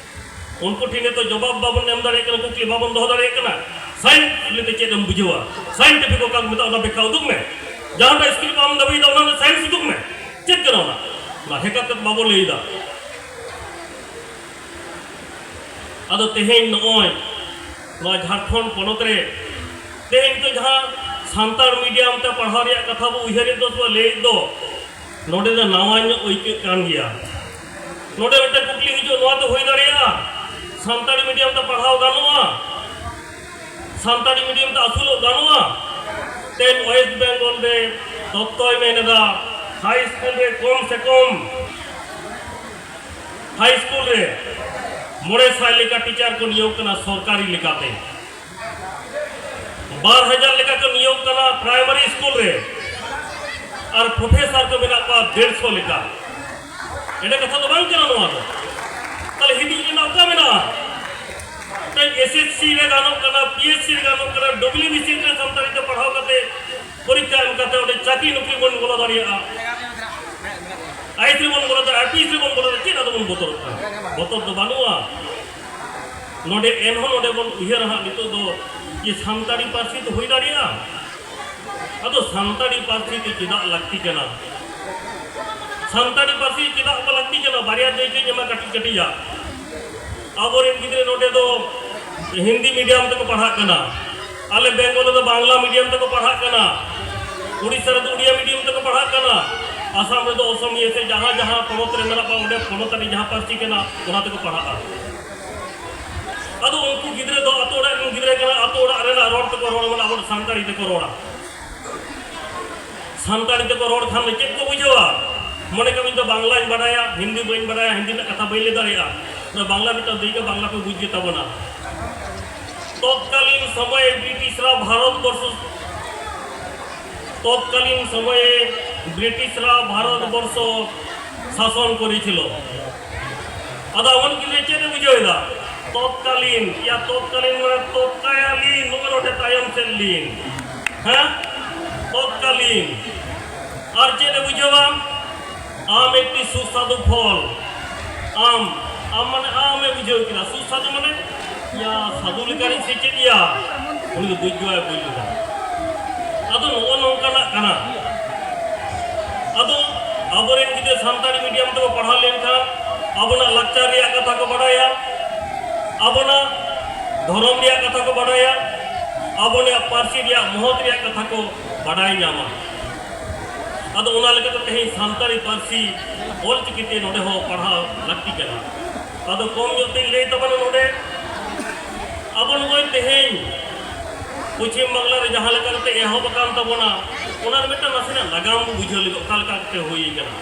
ᱩᱱᱠᱩ ᱴᱷᱮᱱ ᱱᱤᱛᱚᱜ ᱡᱚᱵᱟᱵ ᱵᱟᱵᱚᱱ ᱮᱢ ᱫᱟᱲᱮᱭᱟᱜ ᱠᱟᱱᱟ, ᱠᱩᱠᱞᱤ ᱵᱟᱵᱚᱱ ᱫᱚᱦᱚ ᱫᱟᱲᱮᱭᱟᱜ ᱠᱟᱱᱟ᱾ Science ᱞᱟᱹᱭᱛᱮ ᱪᱮᱫ ᱮᱢ ᱵᱩᱡᱷᱟᱹᱣᱟ? Scientific ᱚᱠᱟ ᱠᱚ ᱢᱮᱛᱟᱜᱼᱟ, ᱚᱱᱟ ᱵᱮᱠᱠᱷᱟ ᱩᱫᱩᱜ ᱢᱮ᱾ ᱡᱟᱦᱟᱸᱴᱟᱜ ᱥᱠᱨᱤᱯᱴ ᱟᱢ ᱫᱟᱹᱵᱤᱭᱮᱫᱟ, ᱚᱱᱟ ᱨᱮᱱᱟᱜ science ᱩᱫᱩᱜ ᱢᱮ᱾ ᱪᱮᱫ ᱠᱟᱱᱟ ᱚᱱᱟ? ᱚᱱᱟ ᱦᱮᱠᱟᱛ ᱠᱟᱛᱮ ᱵᱟᱵᱚ ᱞᱟᱹᱭ ᱮᱫᱟ᱾ ᱟᱫᱚ ᱛᱮᱦᱮᱧ ᱱᱚᱜᱼᱚᱭ ᱱᱚᱣᱟ ᱡᱷᱟᱲᱠᱷᱚᱸᱰ ᱯᱚᱱᱚᱛ ᱨᱮ ᱛᱮᱦᱮᱧ ᱱᱤᱛᱚᱜ ᱡᱟᱦᱟᱸ ᱥᱟᱱᱛᱟᱲ ᱢᱤᱰᱤᱭᱟᱢ ᱛᱮ ᱯᱟᱲᱦᱟᱣ ᱨᱮᱭᱟᱜ ᱠᱟᱛᱷᱟ ᱵᱚ ᱩᱭᱦᱟᱹᱨᱮᱫ ᱫᱚ ᱥᱮ ᱵᱚ ᱞᱟᱹᱭᱮᱫ ᱫᱚ, ᱱᱚᱰᱮ ᱫᱚ ᱱᱟᱣᱟ ᱧᱚᱜ ᱟᱹᱭᱠᱟᱹᱜ ᱠᱟᱱ ᱜᱮᱭᱟ᱾ ᱱᱚᱰᱮ ᱢᱤᱫᱴᱮᱱ ᱠᱩᱠᱞᱤ ᱦᱤᱡᱩᱜ, ᱱᱚᱣᱟ ᱫᱚ ᱦᱩᱭ ᱫᱟᱲᱮᱭᱟᱜᱼᱟ? ᱥᱟᱱᱛᱟᱲᱤ ᱢᱤᱰᱤᱭᱟᱢ ᱛᱮ ᱯᱟᱲᱦᱟᱣ ᱜᱟᱱᱚᱜᱼᱟ? ᱥᱟᱱᱛᱟᱲᱤ ᱢᱤᱰᱤᱭᱟᱢ ᱛᱮ ᱟᱹᱥᱩᱞᱚᱜ ᱜᱟᱱᱚᱜᱼᱟ? ᱛᱮᱦᱮᱧ ᱳᱭᱮᱥᱴ ᱵᱮᱝᱜᱚᱞ ᱨᱮ ᱛᱚᱛᱛᱚᱭ ᱢᱮᱱ ᱮᱫᱟ, ᱦᱟᱭ ᱥᱠᱩᱞ ᱨᱮ ᱠᱚᱢ ᱥᱮ ᱠᱚᱢ, ᱦᱟᱭ ᱥᱠᱩᱞ ᱨᱮ ᱢᱚᱬᱮ ᱥᱟᱭ ᱞᱮᱠᱟ ᱴᱤᱪᱟᱨ ᱠᱚ ᱱᱤᱭᱳᱜ ᱠᱟᱱᱟ ᱥᱚᱨᱠᱟᱨᱤ ᱞᱮᱠᱟᱛᱮ᱾ ᱵᱟᱨ ᱦᱟᱡᱟᱨ ᱞᱮᱠᱟ ᱠᱚ ᱱᱤᱭᱳᱜ ᱠᱟᱱᱟ ᱯᱨᱟᱭᱢᱟᱨᱤ ᱥᱠᱩᱞ ᱨᱮ, ᱟᱨ ᱯᱨᱚᱯᱷᱮᱥᱟᱨ ᱠᱚ ᱢᱮᱱᱟᱜ ᱠᱚᱣᱟ ᱰᱮᱲᱥᱚ ᱞᱮᱠᱟ᱾ ᱮᱸᱰᱮ ᱠᱟᱛᱷᱟ ᱫᱚ ᱵᱟᱝ ᱠᱟᱱᱟ ᱱᱚᱣᱟ ᱫᱚ᱾ ᱛᱟᱦᱞᱮ ᱦᱤᱫᱤᱡ ᱨᱮᱱᱟᱜ ᱚᱠᱟ ᱢᱮᱱᱟᱜᱼᱟ? ᱢᱤᱫᱴᱟᱝ ᱮᱥ ᱮᱥ ᱥᱤ ᱨᱮ ᱜᱟᱱᱚᱜ ᱠᱟᱱᱟ, ᱯᱤ ᱮᱥ ᱥᱤ ᱨᱮ ᱜᱟᱱᱚᱜ ᱠᱟᱱᱟ, ᱰᱚᱵᱞᱤᱭᱩ ᱵᱤ ᱥᱤ ᱨᱮ ᱥᱟᱱᱛᱟᱲᱤ ᱛᱮ ᱯᱟᱲᱦᱟᱣ ᱠᱟᱛᱮ ᱯᱚᱨᱤᱠᱠᱷᱟ ᱮᱢ ᱠᱟᱛᱮ ᱚᱸᱰᱮ ᱪᱟᱹᱠᱨᱤ ᱱᱚᱠᱨᱤ ᱵᱚᱱ ᱵᱚᱞᱚ ᱫᱟᱲᱮᱭᱟᱜᱼᱟ᱾ ᱟᱭ ᱮᱥ ᱨᱮᱵᱚᱱ ᱵᱚᱞᱚ ᱫᱟᱲᱮᱭᱟᱜᱼᱟ, ᱟᱭ ᱯᱤ ᱮᱥ ᱨᱮᱵᱚᱱ ᱵᱚᱞᱚ ᱫᱟᱲᱮᱭᱟᱜᱼᱟ, ᱪᱮᱫ ᱟᱫᱚ ᱵᱚᱱ ᱵᱚᱛᱚᱨᱚᱜ ᱠᱟᱱᱟ? ᱵᱚᱛᱚᱨ ᱫᱚ ᱵᱟᱹᱱᱩᱜᱼᱟ᱾ ᱱᱚᱰᱮ ᱮᱱᱦᱚᱸ ᱱᱚᱰᱮ ᱵᱚᱱ ᱩᱭᱦᱟᱹᱨᱟ ᱦᱟᱸᱜ ᱱᱤᱛᱚᱜ ᱫᱚ ᱡᱮ ᱥᱟᱱᱛᱟᱲᱤ ᱯᱟᱹᱨᱥᱤ ᱫᱚ ᱦᱩᱭ ᱫᱟᱲᱮᱭᱟᱜᱼᱟ᱾ ᱟᱫᱚ ᱥᱟᱱᱛᱟᱲᱤ ᱯᱟᱹᱨᱥᱤ ᱛᱮ ᱪᱮᱫᱟᱜ ᱞᱟᱹᱠᱛᱤ ᱠᱟᱱᱟ? ᱥᱟᱱᱛᱟᱲᱤ ᱯᱟᱹᱨᱥᱤ ᱪᱮᱫᱟᱜ ᱵᱚ ᱞᱟᱹᱠᱛᱤ ᱠᱟᱱᱟ? ᱵᱟᱨᱭᱟ ᱫᱟᱹᱭᱠᱟᱹᱧ ᱮᱢᱟ ᱠᱟᱹᱴᱤᱡ ᱠᱟᱹᱴᱤᱡᱟᱜ᱾ ᱟᱵᱚᱨᱮᱱ ᱜᱤᱫᱽᱨᱟᱹ ᱱᱚᱰᱮ ᱫᱚ ᱦᱤᱱᱫᱤ ᱢᱤᱰᱤᱭᱟᱢ ᱛᱮᱠᱚ ᱯᱟᱲᱦᱟᱜ ᱠᱟᱱᱟ, ᱟᱞᱮ ᱵᱮᱝᱜᱚᱞ ᱨᱮᱫᱚ ᱵᱟᱝᱞᱟ ᱢᱤᱰᱤᱭᱟᱢ ᱛᱮᱠᱚ ᱯᱟᱲᱦᱟᱜ ᱠᱟᱱᱟ, ᱩᱲᱤᱥᱥᱟ ᱨᱮᱫᱚ ᱩᱲᱤᱭᱟ ᱢᱤᱰᱤᱭᱟᱢ ᱛᱮᱠᱚ ᱯᱟᱲᱦᱟᱜ ᱠᱟᱱᱟ, ᱟᱥᱟᱢ ᱨᱮᱫᱚ ᱚᱥᱚᱢᱤᱭᱟᱹ ᱥᱮ ᱡᱟᱦᱟᱸ ᱡᱟᱦᱟᱸ ᱯᱚᱱᱚᱛ ᱨᱮ ᱢᱮᱱᱟᱜ ᱠᱚᱣᱟ, ᱚᱸᱰᱮ ᱯᱚᱱᱚᱛᱟᱱᱤ ᱡᱟᱦᱟᱸ ᱯᱟᱹᱨᱥᱤ ᱠᱟᱱᱟ, ᱚᱱᱟ ᱛᱮᱠᱚ ᱯᱟᱲᱦᱟᱜᱼᱟ᱾ ᱟᱫᱚ ᱩᱱᱠᱩ ᱜᱤᱫᱽᱨᱟᱹ ᱫᱚ ᱟᱛᱳ ᱚᱲᱟᱜ ᱨᱮᱱ ᱜᱤᱫᱽᱨᱟᱹ ᱠᱟᱱᱟ, ᱟᱛᱳ ᱚᱲᱟᱜ ᱨᱮᱱᱟᱜ ᱨᱚᱲ ᱛᱮᱠᱚ ᱨᱚᱲᱟ, ᱢᱟᱱᱮ ᱟᱵᱚ ᱥᱟᱱᱛᱟᱲᱤ ᱛᱮᱠᱚ ᱨᱚᱲᱟ᱾ ᱥᱟᱱᱛᱟᱲᱤ ᱛᱮᱠᱚ ᱨᱚᱲ ᱠᱷᱟᱱ ᱫᱚ ᱪᱮᱫ ᱠᱚ ᱵᱩᱡᱷᱟᱹᱣᱟ? ᱢᱚᱱᱮ ᱠᱟᱜ ᱢᱮ, ᱤᱧ ᱫᱚ ᱵᱟᱝᱞᱟᱧ ᱵᱟᱰᱟᱭᱟ, ᱦᱤᱱᱫᱤ ᱵᱟᱹᱧ ᱵᱟᱰᱟᱭᱟ, ᱦᱤᱱᱫᱤ ᱨᱮᱱᱟᱜ ᱠᱟᱛᱷᱟ ᱵᱟᱹᱧ ᱞᱟᱹᱭ ᱫᱟᱲᱮᱭᱟᱜᱼᱟ, ᱚᱱᱟ ᱵᱟᱝᱞᱟ ᱢᱤᱫᱴᱟᱝ ᱫᱟᱹᱭᱠᱟᱹ, ᱵᱟᱝᱞᱟ ᱯᱮ ᱵᱩᱡᱽ ᱜᱮ ᱛᱟᱵᱚᱱᱟ᱾ তৎকালীন সময়ে ব্রিটিশরা ভারতবর্ষ তৎকালীন সময়ে ব্রিটিশরা ভারতবর্ষ শাসন করেছিল। ᱟᱫᱚ ᱟᱵᱚ ᱜᱤᱫᱽᱨᱟᱹ ᱪᱮᱫ ᱮ ᱵᱩᱡᱷᱟᱹᱣ ᱮᱫᱟ? তৎকালীন, ᱭᱟ তৎকালীন ᱢᱟᱱᱮ ᱛᱚᱛᱠᱟᱭᱟᱞᱤᱱ, ᱱᱚᱜᱼᱚ ᱱᱚᱰᱮ ᱛᱟᱭᱚᱢ ᱥᱮᱫ ᱞᱤᱱ᱾ ᱦᱮᱸ? তৎকালীন। ᱟᱨ ᱪᱮᱫ ᱮ ᱵᱩᱡᱷᱟᱹᱣᱟ? ᱟᱢ ᱮᱠᱴᱤ ᱥᱩᱥᱟᱫᱩ ᱯᱷᱚᱞ᱾ ᱟᱢ, ᱟᱢ ᱢᱟᱱᱮ ᱟᱢ ᱮ ᱵᱩᱡᱷᱟᱹᱣ ᱠᱮᱫᱟ᱾ ᱥᱩᱥᱟᱫᱩ ᱢᱟᱱᱮ, ᱭᱟ, ᱥᱟᱫᱩ ᱞᱮᱠᱟᱱᱤᱡ ᱥᱮ ᱪᱮᱫ ᱭᱟ? ᱩᱱᱤ ᱫᱚ ᱵᱩᱡᱽ ᱜᱮ ᱵᱟᱭ ᱵᱩᱡᱽ ᱞᱮᱫᱟ᱾ ᱟᱫᱚ ᱱᱚᱜᱼᱚ ᱱᱚᱝᱠᱟᱱᱟᱜ ᱠᱟᱱᱟ᱾ ᱟᱫᱚ ᱟᱵᱚᱨᱮᱱ ᱜᱤᱫᱽᱨᱟᱹ ᱥᱟᱱᱛᱟᱲᱤ ᱢᱤᱰᱤᱭᱟᱢ ᱛᱮᱠᱚ ᱯᱟᱲᱦᱟᱣ ᱞᱮᱱᱠᱷᱟᱱ ᱟᱵᱚᱱᱟᱜ ᱞᱟᱠᱪᱟᱨ ᱨᱮᱭᱟᱜ ᱠᱟᱛᱷᱟ ᱠᱚ ᱵᱟᱰᱟᱭᱟ, ᱟᱵᱚᱱᱟᱜ ᱫᱷᱚᱨᱚᱢ ᱨᱮᱭᱟᱜ ᱠᱟᱛᱷᱟ ᱠᱚ ᱵᱟᱰᱟᱭᱟ, ᱟᱵᱚᱱᱟᱜ ᱯᱟᱹᱨᱥᱤ ᱨᱮᱭᱟᱜ ᱢᱚᱦᱚᱛ ᱨᱮᱭᱟᱜ ᱠᱟᱛᱷᱟ ᱠᱚ ᱵᱟᱰᱟᱭ ᱧᱟᱢᱟ᱾ ᱟᱫᱚ ᱚᱱᱟ ᱞᱮᱠᱟᱛᱮ ᱛᱮᱦᱮᱧ ᱥᱟᱱᱛᱟᱲᱤ ᱯᱟᱹᱨᱥᱤ ᱚᱞ ᱪᱤᱠᱤᱛᱮ ᱱᱚᱰᱮ ᱦᱚᱸ ᱯᱟᱲᱦᱟᱣ ᱞᱟᱹᱠᱛᱤ ᱠᱟᱱᱟ᱾ ᱟᱫᱚ ᱠᱚᱢ ᱧᱚᱜ ᱛᱮᱧ ᱞᱟᱹᱭ ᱛᱟᱵᱚᱱᱟ ᱱᱚᱰᱮ, ᱟᱵᱚ ᱱᱚᱜᱼᱚᱭ ᱛᱮᱦᱮᱧ ᱯᱚᱪᱷᱤᱢ ᱵᱟᱝᱞᱟ ᱨᱮ ᱡᱟᱦᱟᱸ ᱞᱮᱠᱟ ᱠᱟᱛᱮ ᱮᱦᱚᱵ ᱟᱠᱟᱱ ᱛᱟᱵᱚᱱᱟ, ᱚᱱᱟ ᱨᱮ ᱢᱤᱫᱴᱟᱝ ᱱᱟᱥᱮᱱᱟᱜ ᱱᱟᱜᱟᱢ ᱵᱚ ᱵᱩᱡᱷᱟᱹᱣ ᱞᱟᱹᱜᱤᱫ ᱚᱠᱟ ᱞᱮᱠᱟ ᱠᱟᱛᱮ ᱦᱩᱭ ᱟᱠᱟᱱᱟ᱾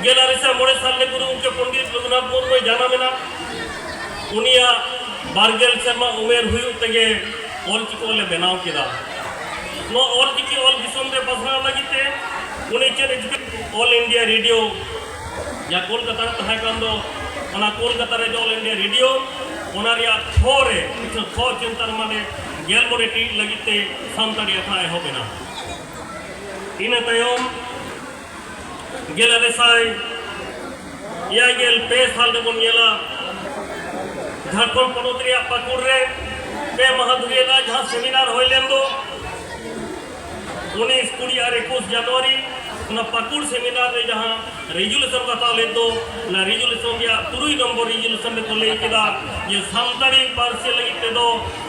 ᱜᱮᱞ ᱟᱨᱮ ᱥᱟᱭ ᱢᱚᱬᱮ ᱥᱟᱞ ᱨᱮ ᱜᱩᱨᱩ ᱜᱚᱢᱠᱮ ᱯᱚᱱᱰᱤᱛ ᱨᱚᱜᱷᱩᱱᱟᱛᱷ ᱢᱩᱨᱢᱩᱭ ᱡᱟᱱᱟᱢ ᱮᱱᱟ᱾ ᱩᱱᱤᱭᱟᱜ ᱵᱟᱨᱜᱮᱞ ᱥᱮᱨᱢᱟ ᱩᱢᱮᱨ ᱦᱩᱭᱩᱜ ᱛᱮᱜᱮ ᱚᱞ ᱪᱤᱠᱤ ᱚᱞᱮ ᱵᱮᱱᱟᱣ ᱠᱮᱫᱟ᱾ ᱱᱚᱣᱟ ᱚᱞ ᱪᱤᱠᱤ ᱚᱞ ᱫᱤᱥᱚᱢ ᱨᱮ ᱯᱟᱥᱱᱟᱣ ᱞᱟᱹᱜᱤᱫ ᱛᱮ ᱩᱱᱤ ᱪᱮᱫ ᱮ ᱪᱤᱠᱟᱹ, ᱚᱞ ᱤᱱᱰᱤᱭᱟ ᱨᱮᱰᱤᱭᱳ, ᱡᱟᱦᱟᱸ ᱠᱳᱞᱠᱟᱛᱟ ᱨᱮ ᱛᱟᱦᱮᱸ ᱠᱟᱱ ᱫᱚ, ᱚᱱᱟ ᱠᱳᱞᱠᱟᱛᱟ ᱨᱮ ᱚᱞ ᱤᱱᱰᱤᱭᱟ ᱨᱮᱰᱤᱭᱳ, ᱚᱱᱟ ᱨᱮᱭᱟᱜ ᱠᱷᱚ ᱨᱮ, ᱠᱷᱚ ᱪᱮᱱᱛᱟᱨ ᱢᱟᱱᱮ ᱜᱮᱞ ᱢᱚᱬᱮ ᱴᱤ ᱞᱟᱹᱜᱤᱫ ᱛᱮ ᱥᱟᱱᱛᱟᱲᱤ ᱟᱠᱷᱲᱟ ᱮᱦᱚᱵ ᱮᱱᱟ᱾ ᱤᱱᱟᱹ ᱛᱟᱭᱚᱢ ᱜᱮᱞ ᱟᱨᱮ ᱥᱟᱭ ᱮᱭᱟᱭ ᱜᱮᱞ ᱯᱮ ᱥᱟᱞ ᱨᱮᱵᱚᱱ ᱧᱮᱞᱟ, ᱡᱷᱟᱲᱠᱷᱚᱸᱰ ᱯᱚᱱᱚᱛ ᱨᱮᱭᱟᱜ ᱯᱟᱹᱠᱩᱲ ᱨᱮ ᱯᱮ ᱢᱟᱦᱟ ᱫᱷᱩᱨᱤᱭᱟᱹ ᱨᱮᱱᱟᱜ ᱡᱟᱦᱟᱸ ᱥᱮᱢᱤᱱᱟᱨ ᱦᱩᱭ ᱞᱮᱱ ᱫᱚ, ᱩᱱᱤᱥ, ᱠᱩᱲᱤ ᱟᱨ ᱮᱠᱩᱥ ᱡᱟᱱᱩᱣᱟᱨᱤ, ᱚᱱᱟ ᱯᱟᱹᱠᱩᱲ ᱥᱮᱢᱤᱱᱟᱨ ᱨᱮ ᱡᱟᱦᱟᱸ ᱨᱮᱡᱩᱞᱮᱥᱚᱱ ᱠᱚ ᱦᱟᱛᱟᱣ ᱞᱮᱫ ᱫᱚ, ᱚᱱᱟ ᱨᱮᱡᱩᱞᱮᱥᱚᱱ ᱨᱮᱭᱟᱜ ᱛᱩᱨᱩᱭ ᱱᱚᱢᱵᱚᱨ ᱨᱮᱡᱩᱞᱮᱥᱚᱱ ᱨᱮᱠᱚ ᱞᱟᱹᱭ ᱠᱮᱫᱟ ᱡᱮ ᱥᱟᱱᱛᱟᱲᱤ ᱯᱟᱹᱨᱥᱤ ᱞᱟᱹᱜᱤᱫ ᱛᱮᱫᱚ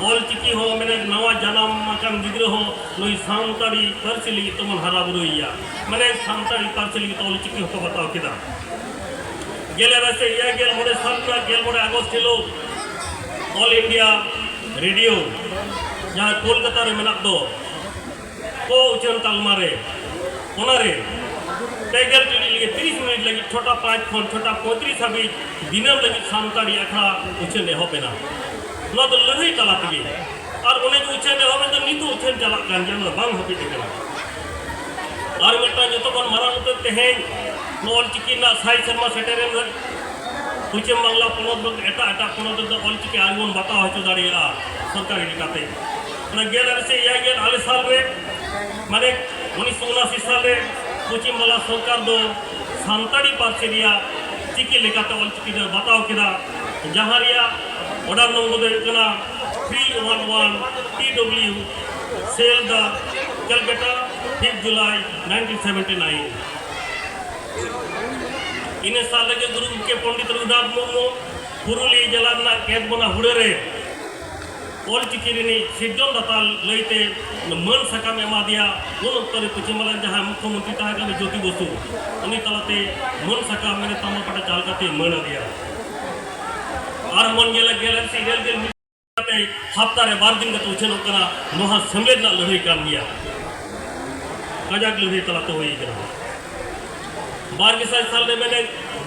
ᱚᱞ ᱪᱤᱠᱤ ᱦᱚᱸ, ᱢᱟᱱᱮ ᱱᱟᱣᱟ ᱡᱟᱱᱟᱢ ᱟᱠᱟᱱ ᱜᱤᱫᱽᱨᱟᱹ ᱦᱚᱸ ᱱᱩᱭ ᱥᱟᱱᱛᱟᱲᱤ ᱯᱟᱹᱨᱥᱤ ᱞᱟᱹᱜᱤᱫ ᱛᱮᱵᱚᱱ ᱦᱟᱨᱟ ᱵᱩᱨᱩᱭᱮᱭᱟ, ᱢᱟᱱᱮ ᱥᱟᱱᱛᱟᱲᱤ ᱯᱟᱹᱨᱥᱤ ᱞᱟᱹᱜᱤᱫ ᱛᱮ ᱚᱞ ᱪᱤᱠᱤ ᱦᱚᱸᱠᱚ ᱵᱟᱛᱟᱣ ᱠᱮᱫᱟ᱾ ᱜᱮᱞ ᱟᱨᱮ ᱥᱟᱭ ᱮᱭᱟᱭ ᱜᱮᱞ ᱢᱚᱬᱮ ᱥᱟᱞ ᱨᱮᱱᱟᱜ ᱜᱮᱞ ᱢᱚᱬᱮ ᱟᱜᱚᱥᱴ ᱦᱤᱞᱳᱜ ᱚᱞ ᱤᱱᱰᱤᱭᱟ ᱨᱮᱰᱤᱭᱳ, ᱡᱟᱦᱟᱸ ᱠᱳᱞᱠᱟᱛᱟ ᱨᱮ ᱢᱮᱱᱟᱜ ᱫᱚ, ᱠᱚ ᱩᱪᱷᱟᱹᱱ ᱛᱟᱞᱢᱟ ᱨᱮ, ᱚᱱᱟᱨᱮ ᱯᱮ ᱜᱮᱞ ᱴᱤᱲᱤᱡ ᱞᱟᱹᱜᱤᱫ ᱛᱤᱨᱤᱥ ᱢᱤᱱᱤᱴ ᱞᱟᱹᱜᱤᱫ ᱪᱷᱚᱴᱟ ᱯᱟᱸᱪ ᱠᱷᱚᱱ ᱪᱷᱚᱴᱟ ᱯᱚᱸᱭᱛᱨᱤᱥ ᱦᱟᱹᱵᱤᱡ ᱫᱤᱱᱟᱹᱢ ᱞᱟᱹᱜᱤᱫ ᱥᱟᱱᱛᱟᱲᱤ ᱟᱠᱷᱲᱟ ᱩᱪᱷᱟᱹᱱ ᱮᱦᱚᱵ ᱮᱱᱟ᱾ ᱱᱚᱣᱟ ᱫᱚ ᱞᱟᱹᱲᱦᱟᱹᱭ ᱛᱟᱞᱟ ᱛᱮᱜᱮ᱾ ᱟᱨ ᱚᱱᱮ ᱡᱮ ᱩᱪᱷᱟᱹᱱ ᱮᱦᱚᱵ ᱮᱱ ᱫᱚ, ᱱᱤᱛᱚᱜ ᱩᱪᱷᱟᱹᱱ ᱪᱟᱞᱟᱜ ᱠᱟᱱ ᱜᱮᱭᱟ, ᱚᱱᱟ ᱫᱚ ᱵᱟᱝ ᱦᱟᱹᱯᱤᱫ ᱟᱠᱟᱱᱟ᱾ ᱟᱨ ᱢᱤᱫᱴᱟᱝ ᱡᱚᱛᱚ ᱠᱷᱚᱱ ᱢᱟᱨᱟᱝ ᱩᱛᱟᱹᱨ ᱛᱮᱦᱮᱧ ᱱᱚᱣᱟ ᱚᱞᱪᱤᱠᱤ ᱨᱮᱱᱟᱜ ᱥᱟᱭ ᱥᱮᱨᱢᱟ ᱥᱮᱴᱮᱨᱮᱱ ᱨᱮ ᱯᱚᱪᱷᱤᱢ ᱵᱟᱝᱞᱟ ᱯᱚᱱᱚᱛ ᱨᱮ, ᱮᱴᱟᱜ ᱮᱴᱟᱜ ᱯᱚᱱᱚᱛ ᱨᱮᱫᱚ ᱚᱞᱪᱤᱠᱤ ᱟᱹᱨᱤ ᱵᱚᱱ ᱵᱟᱛᱟᱣ ᱦᱚᱪᱚ ᱫᱟᱲᱮᱭᱟᱜᱼᱟ ᱥᱚᱨᱠᱟᱨᱤ ᱞᱮᱠᱟᱛᱮ᱾ ᱚᱱᱟ ᱜᱮᱞ ᱟᱨᱮ ᱥᱟᱭ ᱮᱭᱟᱭ ᱜᱮᱞ ᱟᱨᱮ ᱥᱟᱞ ᱨᱮ, ᱢᱟᱱᱮ ᱩᱱᱤᱥᱥᱚ ᱩᱱᱟᱥᱤ ᱥᱟᱞ ᱨᱮ ᱯᱚᱪᱷᱤᱢ ᱵᱟᱝᱞᱟ ᱥᱚᱨᱠᱟᱨ ᱫᱚ ᱥᱟᱱᱛᱟᱲᱤ ᱯᱟᱹᱨᱥᱤ ᱨᱮᱭᱟᱜ ᱪᱤᱠᱤ ᱞᱮᱠᱟᱛᱮ ᱚᱞᱪᱤᱠᱤ ᱫᱚᱭ ᱵᱟᱛᱟᱣ ᱠᱮᱫᱟ, ᱡᱟᱦᱟᱸ ᱨᱮᱭᱟᱜ ᱚᱰᱟᱨ ᱱᱚᱢᱵᱚᱨ ᱫᱚ ᱦᱩᱭᱩᱜ ᱠᱟᱱᱟ three one one T W, Sealdah, ᱠᱟᱞᱠᱟᱴᱟ, fifth July nineteen seventy nine᱾ ᱤᱱᱟᱹ ᱥᱟᱞ ᱨᱮᱜᱮ ᱜᱩᱨᱩ ᱜᱚᱢᱠᱮ ᱯᱚᱱᱰᱤᱛ ᱨᱚᱜᱷᱩᱱᱟᱛᱷ ᱢᱩᱨᱢᱩ ᱯᱩᱨᱩᱞᱤᱭᱟᱹ ᱡᱮᱞᱟ ᱨᱮᱱᱟᱜ ᱠᱮᱸᱫᱽᱵᱚᱱᱟ ᱦᱩᱲᱟᱹ ᱨᱮ ᱚᱞᱪᱤᱠᱤ ᱨᱤᱱᱤᱡ ᱥᱤᱨᱡᱚᱱ ᱫᱟᱛᱟ ᱞᱟᱹᱭᱛᱮ ᱢᱟᱹᱱ ᱥᱟᱠᱟᱢ ᱮᱢᱟ ᱫᱮᱭᱟ᱾ ᱩᱱ ᱚᱠᱛᱚ ᱨᱮ ᱯᱚᱪᱷᱤᱢ ᱵᱟᱝᱞᱟ ᱨᱮᱱ ᱡᱟᱦᱟᱸᱭ ᱢᱩᱠᱷᱭᱚᱢᱚᱱᱛᱨᱤ ᱛᱟᱦᱮᱸ ᱠᱟᱱᱟ ᱡᱳᱛᱤ ᱵᱚᱥᱩ, ᱩᱱᱤ ᱛᱟᱞᱟᱛᱮ ᱢᱟᱹᱱ ᱥᱟᱠᱟᱢ, ᱢᱟᱱᱮ ᱛᱟᱢᱵᱟ ᱯᱟᱴᱟ ᱪᱟᱞ ᱠᱟᱛᱮ ᱢᱟᱹᱱ ᱟᱫᱮᱭᱟ᱾ ᱟᱨ ᱵᱚᱱ ᱧᱮᱞᱟ ᱜᱮᱞ ᱟᱨᱮ ᱥᱟᱭ ᱤᱨᱟᱹᱞ ᱜᱮᱞ ᱢᱤᱫ ᱠᱟᱛᱮ ᱦᱟᱯᱛᱟ ᱨᱮ ᱵᱟᱨ ᱫᱤᱱ ᱠᱟᱛᱮ ᱩᱪᱷᱟᱹᱱᱚᱜ ᱠᱟᱱᱟ᱾ ᱱᱚᱣᱟ ᱥᱮᱢᱞᱮᱫ ᱨᱮᱱᱟᱜ ᱞᱟᱹᱲᱦᱟᱹᱭ ᱠᱟᱱ ᱜᱮᱭᱟ, ᱠᱟᱡᱟᱠ ᱞᱟᱹᱲᱦᱟᱹᱭ ᱛᱟᱞᱟᱛᱮ ᱦᱩᱭ ᱠᱟᱱᱟ᱾ ᱵᱟᱨ ᱜᱮᱥᱟᱭ ᱥᱟᱞ ᱨᱮ, ᱢᱟᱱᱮ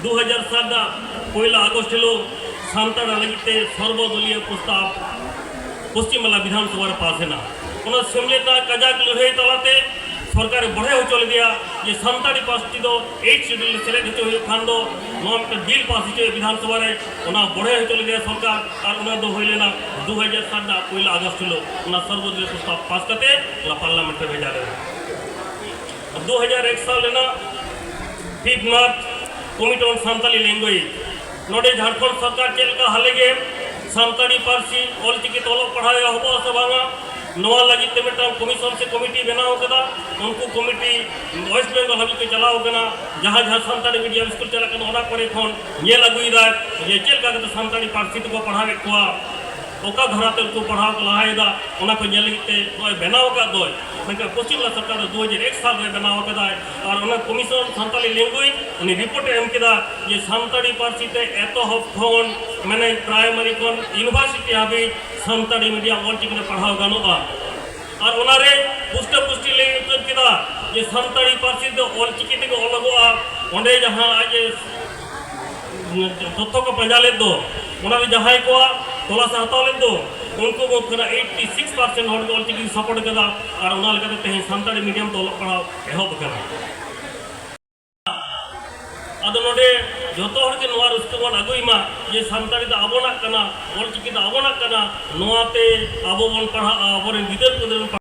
ᱫᱩ ᱦᱟᱡᱟᱨ ᱥᱟᱞ ᱨᱮᱱᱟᱜ ᱯᱚᱭᱞᱟ ᱟᱜᱚᱥᱴ ᱦᱤᱞᱳᱜ ᱥᱟᱱᱛᱟᱲ ᱞᱟᱹᱜᱤᱫ ᱛᱮ ᱥᱚᱨᱵᱚᱫᱚᱞᱤᱭᱚ ᱯᱨᱚᱥᱛᱟᱵ ᱯᱚᱥᱪᱤᱢ ᱵᱟᱝᱞᱟ ᱵᱤᱫᱷᱟᱱ ᱥᱚᱵᱷᱟ ᱨᱮ ᱯᱟᱥ ᱮᱱᱟ᱾ ᱚᱱᱟ ᱥᱮᱢᱞᱮᱫ ᱨᱮᱱᱟᱜ ᱠᱟᱡᱟᱠ ᱞᱟᱹᱲᱦᱟᱹᱭ ᱛᱟᱞᱟᱛᱮ ᱥᱚᱨᱠᱟᱨᱮ ᱵᱚᱲᱦᱮ ᱦᱚᱪᱚ ᱞᱮᱫᱮᱭᱟ ᱡᱮ ᱥᱟᱱᱛᱟᱲᱤ ᱯᱟᱹᱨᱥᱤ ᱫᱚ ᱮᱭᱤᱴ ᱥᱤᱰᱩᱞ ᱨᱮ ᱥᱮᱞᱮᱫ ᱦᱚᱪᱚ ᱦᱩᱭᱩᱜ ᱠᱷᱟᱱ ᱫᱚ ᱱᱚᱣᱟ ᱢᱤᱫᱴᱮᱱ ᱵᱤᱞ ᱯᱟᱥ ᱦᱚᱪᱚᱭᱟ ᱵᱤᱫᱷᱟᱱ ᱥᱚᱵᱷᱟ ᱨᱮ᱾ ᱚᱱᱟ ᱵᱚᱲᱦᱮ ᱦᱚᱪᱚ ᱞᱮᱫᱮᱭᱟ ᱥᱚᱨᱠᱟᱨ, ᱟᱨ ᱚᱱᱟ ᱫᱚ ᱦᱩᱭ ᱞᱮᱱᱟ ᱫᱩ ᱦᱟᱡᱟᱨ ᱥᱟᱛ ᱨᱮᱱᱟᱜ ᱯᱚᱭᱞᱟ ᱟᱜᱚᱥᱴ ᱦᱤᱞᱳᱜ᱾ ᱚᱱᱟ ᱥᱚᱨᱵᱚᱫᱚᱞᱤᱭᱚ ᱯᱨᱚᱥᱛᱟᱵ ᱯᱟᱥ ᱠᱟᱛᱮ ᱚᱱᱟ ᱯᱟᱨᱞᱟᱢᱮᱱᱴ ᱨᱮ ᱵᱷᱮᱡᱟ ᱞᱮᱱᱟ᱾ ᱫᱩ ᱦᱟᱡᱟᱨ ᱮᱠ ᱥᱟᱞ ᱨᱮᱱᱟᱜ fifth March, Committee on Santali Language᱾ ᱱᱚᱰᱮ ᱡᱷᱟᱲᱠᱷᱚᱸᱰ ᱥᱚᱨᱠᱟᱨ ᱪᱮᱫ ᱞᱮᱠᱟ ᱦᱟᱞᱮ ᱜᱮ ᱥᱟᱱᱛᱟᱲᱤ ᱯᱟᱹᱨᱥᱤ ᱚᱞᱪᱤᱠᱤ ᱛᱮ ᱚᱞᱚᱜ ᱯᱟᱲᱦᱟᱣ ᱮᱦᱚᱵᱚᱜᱼᱟ ᱥᱮ ᱵᱟᱝᱟ, ᱱᱚᱣᱟ ᱞᱟᱹᱜᱤᱫ ᱛᱮ ᱢᱤᱫᱴᱟᱝ ᱠᱚᱢᱤᱥᱚᱱ ᱥᱮ ᱠᱚᱢᱤᱴᱤ ᱵᱮᱱᱟᱣ ᱠᱟᱫᱟ᱾ ᱩᱱᱠᱩ ᱠᱚᱢᱤᱴᱤ ᱳᱭᱮᱥᱴ ᱵᱮᱝᱜᱚᱞ ᱦᱟᱹᱵᱤᱡ ᱠᱚ ᱪᱟᱞᱟᱣ ᱠᱟᱱᱟ᱾ ᱡᱟᱦᱟᱸ ᱡᱟᱦᱟᱸ ᱥᱟᱱᱛᱟᱲᱤ ᱢᱤᱰᱤᱭᱟᱢ ᱥᱠᱩᱞ ᱪᱟᱞᱟᱜ ᱠᱟᱱᱟ, ᱚᱱᱟ ᱠᱚᱨᱮ ᱠᱷᱚᱱ ᱧᱮᱞ ᱟᱹᱜᱩᱭᱮᱫᱟᱭ ᱡᱮ ᱪᱮᱫ ᱞᱮᱠᱟ ᱠᱟᱛᱮ ᱥᱟᱱᱛᱟᱲᱤ ᱯᱟᱹᱨᱥᱤ ᱛᱮᱠᱚ ᱯᱟᱲᱦᱟᱣᱮᱫ ᱠᱚᱣᱟ, ᱚᱠᱟ ᱫᱷᱟᱨᱟ ᱛᱮ ᱩᱱᱠᱩ ᱯᱟᱲᱦᱟᱣ ᱠᱚ ᱞᱟᱦᱟᱭᱮᱫᱟ, ᱚᱱᱟ ᱠᱚ ᱧᱮᱞ ᱞᱟᱹᱜᱤᱫ ᱛᱮ ᱱᱚᱜᱼᱚᱭ ᱵᱮᱱᱟᱣ ᱟᱠᱟᱫ ᱫᱚᱭ᱾ ᱢᱮᱱᱠᱷᱟᱱ ᱯᱚᱥᱪᱤᱢ ᱵᱟᱝᱞᱟ ᱥᱚᱨᱠᱟᱨ ᱫᱚ ᱫᱩ ᱦᱟᱡᱟᱨ ᱮᱠ ᱥᱟᱞ ᱨᱮ ᱵᱮᱱᱟᱣ ᱟᱠᱟᱫᱟᱭ᱾ ᱟᱨ ᱚᱱᱟ ᱠᱚᱢᱤᱥᱚᱱ ᱥᱟᱱᱛᱟᱲᱤ ᱞᱮᱝᱜᱩᱭᱮᱡᱽ ᱩᱱᱤ ᱨᱤᱯᱳᱨᱴ ᱮ ᱮᱢ ᱠᱮᱫᱟ ᱡᱮ ᱥᱟᱱᱛᱟᱲᱤ ᱯᱟᱹᱨᱥᱤ ᱛᱮ ᱮᱛᱚᱦᱚᱵ ᱠᱷᱚᱱ, ᱢᱟᱱᱮ, ᱯᱨᱟᱭᱢᱟᱨᱤ ᱠᱷᱚᱱ ᱤᱭᱩᱱᱤᱵᱷᱟᱨᱥᱤᱴᱤ ᱦᱟᱹᱵᱤᱡ ᱥᱟᱱᱛᱟᱲᱤ ᱢᱤᱰᱤᱭᱟᱢ ᱚᱞᱪᱤᱠᱤ ᱛᱮ ᱯᱟᱲᱦᱟᱣ ᱜᱟᱱᱚᱜᱼᱟ᱾ ᱟᱨ ᱚᱱᱟᱨᱮ ᱯᱩᱥᱴᱟᱹ ᱯᱩᱥᱴᱤ ᱞᱟᱹᱭ ᱩᱛᱟᱹᱨ ᱠᱮᱫᱟ ᱡᱮ ᱥᱟᱱᱛᱟᱲᱤ ᱯᱟᱹᱨᱥᱤ ᱛᱮ ᱚᱞᱪᱤᱠᱤ ᱛᱮᱜᱮ ᱚᱞᱚᱜᱚᱜᱼᱟ᱾ ᱚᱸᱰᱮ ᱡᱟᱦᱟᱸ ᱟᱡ ᱮ ᱛᱚᱛᱛᱷᱚ ᱠᱚ ᱯᱟᱸᱡᱟ ᱞᱮᱫ ᱫᱚ, ᱚᱱᱟᱨᱮ ᱡᱟᱦᱟᱸᱭ ᱠᱚᱣᱟᱜ ᱛᱚᱞᱟᱥ ᱦᱟᱛᱟᱣ ᱞᱮᱫ ᱫᱚ, ᱩᱱᱠᱩ ᱢᱩᱫᱽ ᱠᱷᱚᱱᱟᱜ ᱮᱭᱤᱴᱤ ᱥᱤᱠᱥ ᱯᱟᱨᱥᱮᱱᱴ ᱦᱚᱲ ᱜᱮ ᱚᱞᱪᱤᱠᱤ ᱠᱚ ᱥᱟᱯᱳᱨᱴ ᱠᱟᱫᱟ᱾ ᱟᱨ ᱚᱱᱟ ᱞᱮᱠᱟᱛᱮ ᱛᱮᱦᱮᱧ ᱥᱟᱱᱛᱟᱲᱤ ᱢᱤᱰᱤᱭᱟᱢ ᱛᱮ ᱚᱞᱚᱜ ᱯᱟᱲᱦᱟᱣ ᱮᱦᱚᱵ ᱟᱠᱟᱱᱟ᱾ ᱟᱫᱚ ᱱᱚᱰᱮ ᱡᱚᱛᱚ ᱦᱚᱲ ᱜᱮ ᱱᱚᱣᱟ ᱨᱟᱹᱥᱠᱟᱹ ᱵᱚᱱ ᱟᱹᱜᱩᱭ ᱢᱟ ᱡᱮ ᱥᱟᱱᱛᱟᱲᱤ ᱫᱚ ᱟᱵᱚᱱᱟᱜ ᱠᱟᱱᱟ, ᱚᱞᱪᱤᱠᱤ ᱫᱚ ᱟᱵᱚᱱᱟᱜ ᱠᱟᱱᱟ᱾ ᱱᱚᱣᱟᱛᱮ ᱟᱵᱚ ᱵᱚᱱ ᱯᱟᱲᱦᱟᱜᱼᱟ, ᱟᱵᱚᱨᱮᱱ ᱜᱤᱫᱟᱹᱨ ᱯᱤᱫᱟᱹᱨ ᱵᱚᱱ